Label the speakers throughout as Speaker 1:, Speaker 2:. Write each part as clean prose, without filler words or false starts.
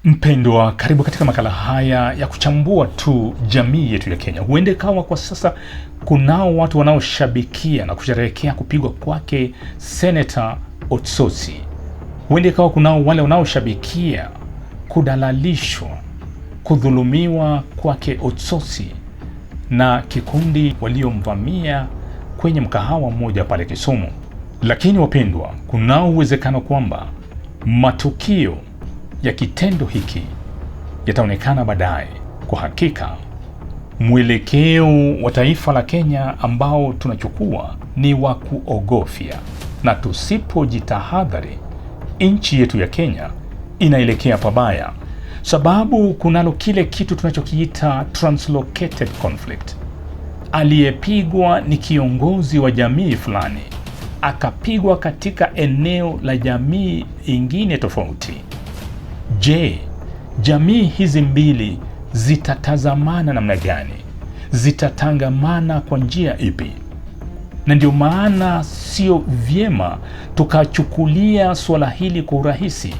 Speaker 1: Mpendwa, karibu katika makala haya ya kuchambua tu jamii yetu ya Kenya. Huenda ikawa kwa sasa kunao watu wanaoshabikia na kusherehekea kupigwa kwake Seneta Osotsi. Huenda ikawa kunao wale wanaoshabikia kudalalishwa, kudhulumiwa kwake Osotsi na kikundi waliomvamia kwenye mkahawa mmoja pale Kisumu. Lakini wapendwa, kunao uwezekano kwamba matukio ya kitendo hiki yataonekana baadaye. Kwa hakika, mwelekeo wa taifa la Kenya ambao tunachukua ni wa kuogofya, na tusipojitahadhari, nchi yetu ya Kenya inaelekea pabaya, sababu kunalo kile kitu tunachokiita translocated conflict. Aliyepigwa ni kiongozi wa jamii fulani, akapigwa katika eneo la jamii ingine tofauti. Je, jamii hizi mbili zitatazamana namna gani? Zitatangamana kwa njia ipi? Na ndio maana sio vyema tukachukulia suala hili kwa urahisi,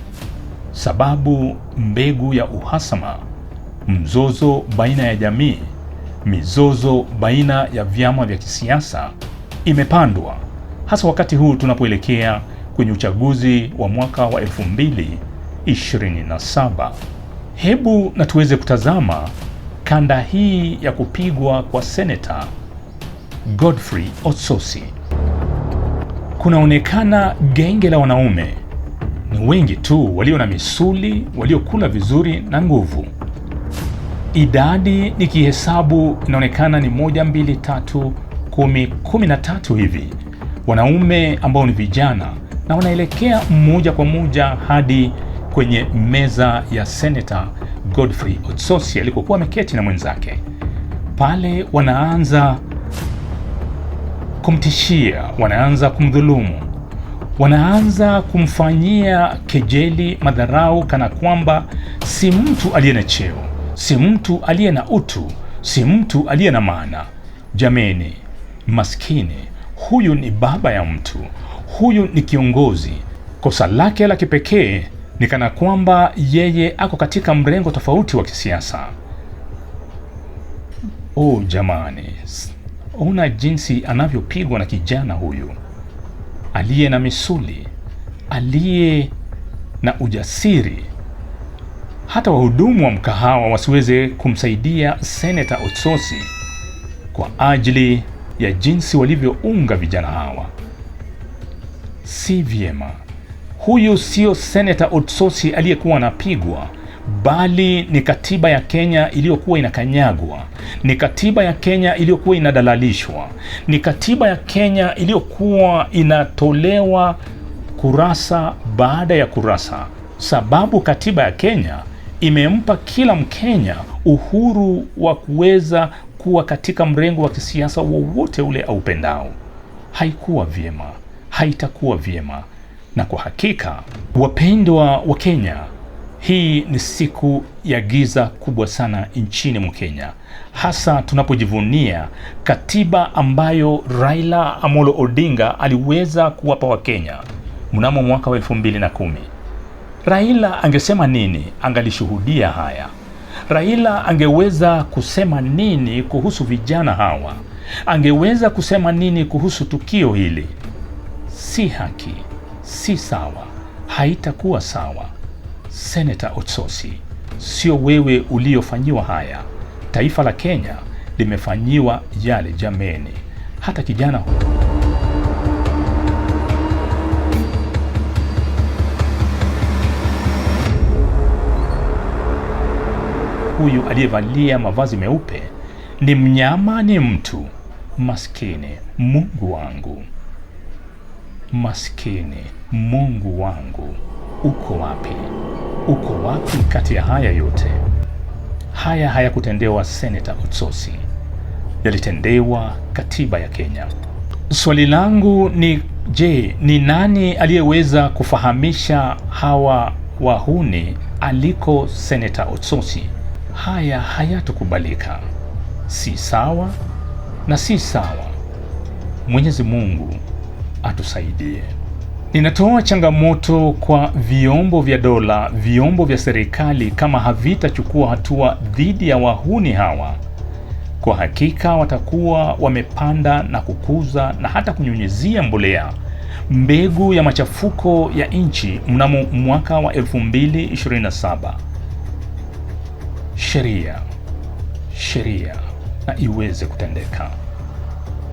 Speaker 1: sababu mbegu ya uhasama, mzozo baina ya jamii, mizozo baina ya vyama vya kisiasa imepandwa, hasa wakati huu tunapoelekea kwenye uchaguzi wa mwaka wa 2027. Hebu na tuweze kutazama kanda hii ya kupigwa kwa Seneta Godfrey Osotsi. Kunaonekana genge la wanaume ni wengi tu walio na misuli, waliokula vizuri na nguvu. Idadi nikihesabu inaonekana ni 1, 2, 3, 10, 13 hivi, wanaume ambao ni vijana na wanaelekea moja kwa moja hadi kwenye meza ya Seneta Godfrey Osotsi alikokuwa ameketi na mwenzake. Pale wanaanza kumtishia, wanaanza kumdhulumu, wanaanza kumfanyia kejeli, madharau, kana kwamba si mtu aliye na cheo, si mtu aliye na utu, si mtu aliye na maana. Jameni, maskini huyu ni baba ya mtu, huyu ni kiongozi. Kosa lake la kipekee ni kana kwamba yeye ako katika mrengo tofauti wa kisiasa. Oh jamani, ona jinsi anavyopigwa na kijana huyu aliye na misuli, aliye na ujasiri. Hata wahudumu wa mkahawa wasiweze kumsaidia Seneta Osotsi kwa ajili ya jinsi walivyounga vijana hawa. Si vyema. Huyu sio Seneta Osotsi aliyekuwa anapigwa, bali ni katiba ya Kenya iliyokuwa inakanyagwa, ni katiba ya Kenya iliyokuwa inadalalishwa, ni katiba ya Kenya iliyokuwa inatolewa kurasa baada ya kurasa, sababu katiba ya Kenya imempa kila Mkenya uhuru wa kuweza kuwa katika mrengo wa kisiasa wowote ule aupendao. Haikuwa vyema, haitakuwa vyema. Na kwa hakika, wapendwa wa Kenya, hii ni siku ya giza kubwa sana nchini mwa Kenya, hasa tunapojivunia katiba ambayo Raila Amolo Odinga aliweza kuwapa Wakenya mnamo mwaka wa 2010. Raila angesema nini angalishuhudia haya? Raila angeweza kusema nini kuhusu vijana hawa? Angeweza kusema nini kuhusu tukio hili? Si haki, si sawa, haitakuwa sawa. Seneta Osotsi, sio wewe uliofanyiwa haya. Taifa la Kenya limefanyiwa yale. Jameni, hata kijana huyu aliyevalia mavazi meupe ni mnyama, ni mtu maskini. Mungu wangu, maskini Mungu wangu, uko wapi? Uko wapi kati ya haya yote? Haya hayakutendewa Seneta Osotsi, yalitendewa katiba ya Kenya. Swali langu ni je, ni nani aliyeweza kufahamisha hawa wahuni aliko Seneta Osotsi? Haya hayatokubalika, si sawa na si sawa. Mwenyezi Mungu atusaidie. Ninatoa changamoto kwa vyombo vya dola, vyombo vya serikali, kama havitachukua hatua dhidi ya wahuni hawa, kwa hakika watakuwa wamepanda na kukuza na hata kunyunyizia mbolea mbegu ya machafuko ya nchi mnamo mwaka wa 2027. Sheria, sheria na iweze kutendeka.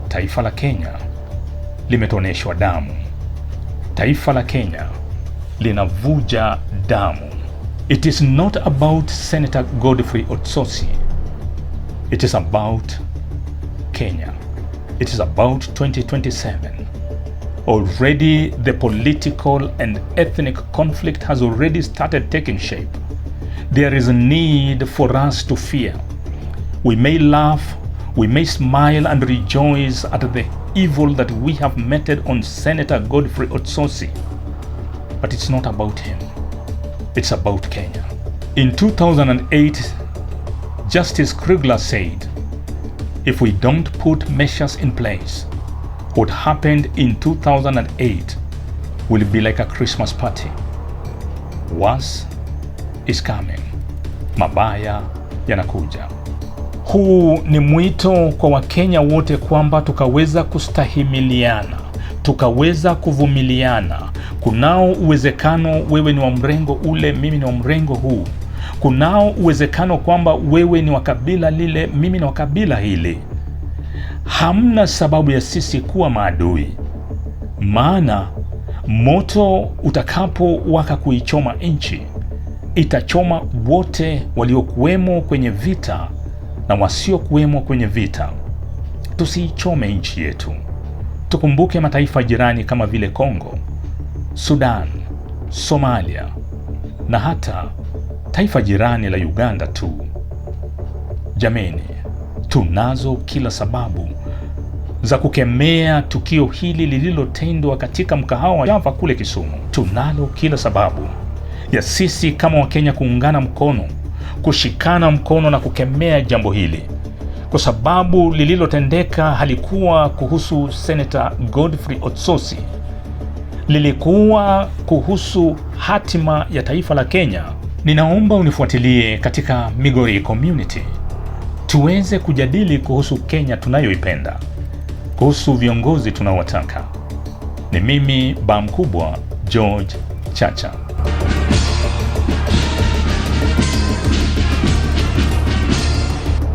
Speaker 1: Taifa la Kenya limetoneshwa damu. Taifa la Kenya linavuja damu. It is not about Senator Godfrey Osotsi. It is about Kenya. It is about 2027. Already the political and ethnic conflict has already started taking shape. There is a need for us to fear. We may laugh, we may smile and rejoice at the evil that we have meted on Senator Godfrey Osotsi. But it's not about him. It's about Kenya. In 2008, Justice Kriegler said, "If we don't put measures in place, what happened in 2008 will be like a Christmas party." Worse is coming. Mabaya yanakuja. Huu ni mwito kwa Wakenya wote kwamba tukaweza kustahimiliana, tukaweza kuvumiliana. Kunao uwezekano wewe ni wa mrengo ule, mimi ni wa mrengo huu. Kunao uwezekano kwamba wewe ni wa kabila lile, mimi ni wa kabila hili. Hamna sababu ya sisi kuwa maadui, maana moto utakapowaka kuichoma nchi itachoma wote waliokuwemo kwenye vita na wasiokuwemo kwenye vita. Tusiichome nchi yetu. Tukumbuke mataifa jirani kama vile Kongo, Sudan, Somalia na hata taifa jirani la Uganda tu. Jameni, tunazo kila sababu za kukemea tukio hili lililotendwa katika mkahawa wa Java kule Kisumu. Tunalo kila sababu ya sisi kama Wakenya kuungana mkono, kushikana mkono na kukemea jambo hili, kwa sababu lililotendeka halikuwa kuhusu Senator Godfrey Osotsi, lilikuwa kuhusu hatima ya taifa la Kenya. Ninaomba unifuatilie katika Migori Community tuweze kujadili kuhusu Kenya tunayoipenda, kuhusu viongozi tunaowataka. Ni mimi ba mkubwa George Chacha.